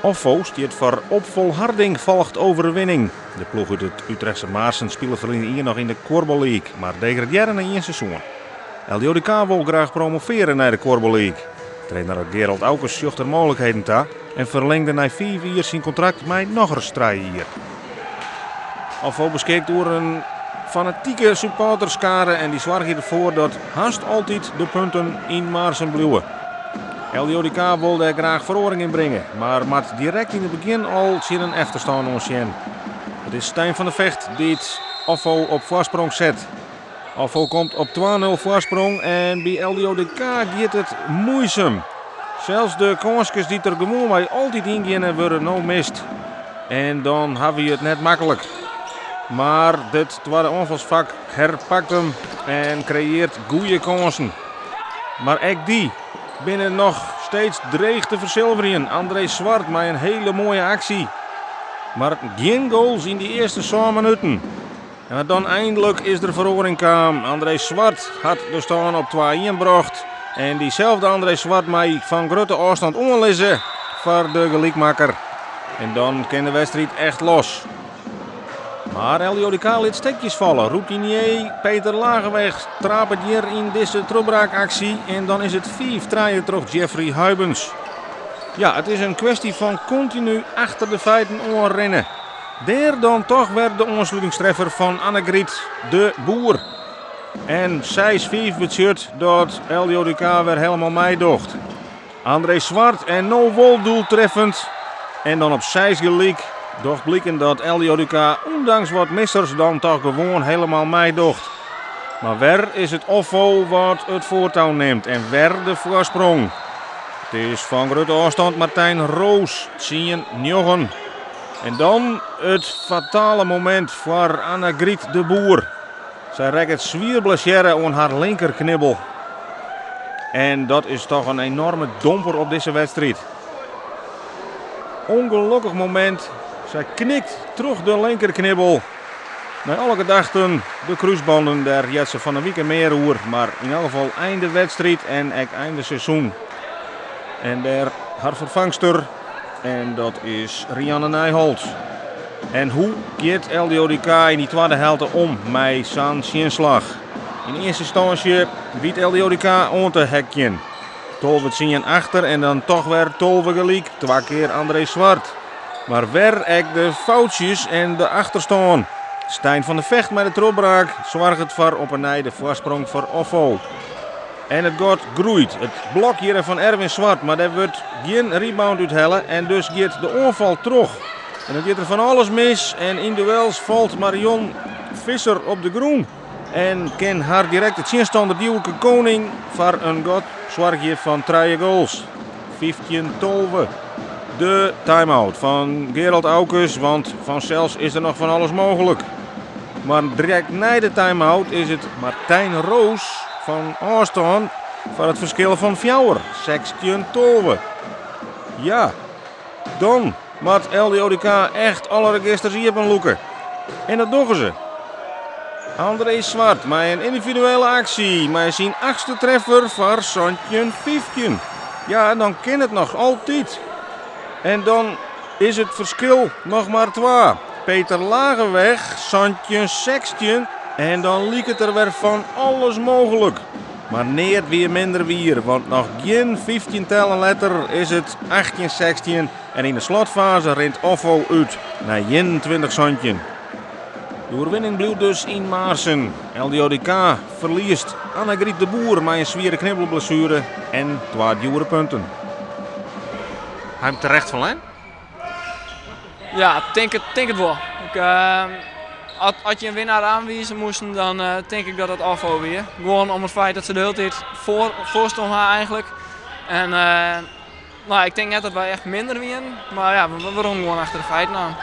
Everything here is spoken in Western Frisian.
OFFO stiet foar Op Volharding Volgt Overwinning. De ploech út it Utrechtse Maarssen spile ferline jier noch yn de Kuorbal League, mar degradearre nei ien seizoen. LDODK wol graach promovearje nei de Kuorbal League. Trainer Gerald Aukes sjocht der mooglikheden ta en ferlingde nei fiif jier syn kontrakt mei nochris trije jier. OFFO beskikt oer in fanatike supporterskare en dy soargje derfoar dat hast altyd de punten yn Maarssen bliuwe. LDODK wol dêr graach feroaring yn bringe, mar moat direkt yn it begjin al tsjin in efterstân oan sjen. It is Stijn van der Vecht dy't OFFO op foarsprong set. OFFO komt op 2-0 foarsprong en by LDODK giet it muoisum. Sels de kânskes dy't der gewoanwei altyd yngeane wurde no mist. En dan hawwe je it net maklik. Mar dit twadde oanfalsfak herpakt him en kreëarret goede kânsen. Mar ek dy binne noch steeds dreech te fersilverjen. André Zwart mei in hiele moaie aksje. Mar gjin goals yn dy earste sân minuten. En dan einlik is der feroaring kaam. André Zwart hat de stân op 2-1 brocht. En dyselde André Zwart mei fan grutte ôfstân oanlizze foar de gelykmakker. En dan kin de wedstriid echt los. Mar LDODK lit stekjes falle. Routinier Peter Lageweg trapet hjir yn dizze trochbraakaksje. En dan is it 5-3 troch Jeffrey Huibens. Ja, it is in kwestje fan kontinu achter de feiten oanrinne. Dêr dan toch wer de oanslutingstreffer fan Annegriet de Boer. En 6-5 betsjut dat LDODK wer hielendal meidocht. André Zwart en no wol doeltreffend. En dan op 6 gelyk docht bliken dat LDODK ûndanks wat missers dan toch gewoan hielendal meidocht. Mar wer is it OFFO wat it foartou nimt en wer de foarsprong. It is fan grutte ôfstân Martijn Roos, 10-9. En dan it fatale momint foar Annegriet de Boer. Sy rekket swier blessearre oan har linkerknibbel. En dat is toch in enoarme domper op dizze wedstriid. Ungelokkich momint. Sy knikt troch de linkerknibbel. Nei alle gedachten de krúsbannen, dêr heart se fan 'e wike mear oer. Mar yn elk gefal einde wedstriid en ek einde seizoen. En dêr har ferfangster en dat is Rianne Nijholt. En hoe giet LDODK yn dy twadde helte om mei sa'n tsjinslach? Yn earste ynstânsje wit LDODK oan te heakjen. 12-10 achter en dan toch wer 12 gelyk. Twa kear André Zwart. Mar wer ek de foutsjes en de achterstân. Stijn van der Vecht mei de trochbraak soarget foar op 'e nij de foarsprong foar OFFO. En it gat groeit. It blok hjir fan Erwin Zwart, mar dêr wurdt gjin rebound úthelle en dus giet de oanfal troch. En dan giet der fan alles mis en yn duels falt Marion Visser op de grûn. En kin har direkte tsjinstanner Dieuwke Koning foar in gat soargje fan trije goals. 15-12. De time-out fan Gerald Aukes, want fansels is der noch fan alles mooglik. Mar direkt nei de time-out is it Martijn Roos fan ôfstân foar it ferskil fan 4, 16-12. Ja, dan moat LDODK echt alle registers iepenlûke. En dat dogge se. André Zwart mei in yndividuele aksje mei syn achtste treffer foar 17-15. Ja, dan kin it noch altyd. En dan is it ferskil noch mar twa. Peter Lageweg, 17-16. En dan liket der wer fan alles mooglik. Mar neat wie minder wier, want noch gjin 15 tellen letter is it 18-16 en yn de slotfaze rint OFFO út nei 21-17. De oerwinning bliuwt dus yn Maarssen. LDODK ferliest Annegriet de Boer mei in swiere knibbelblessuere en twa djoere punten. Hy him terecht ferlern? Ja, tink it wol. As je in winnaar oanwize moasten, dan tink ik dat it OFFO wie. Gewoan om it feit dat se de hiele tiid foarstân ha eigentlik. En no, ik tink net dat wy echt minder wienen, mar ja, we rûnen gewoan achter de feiten oan.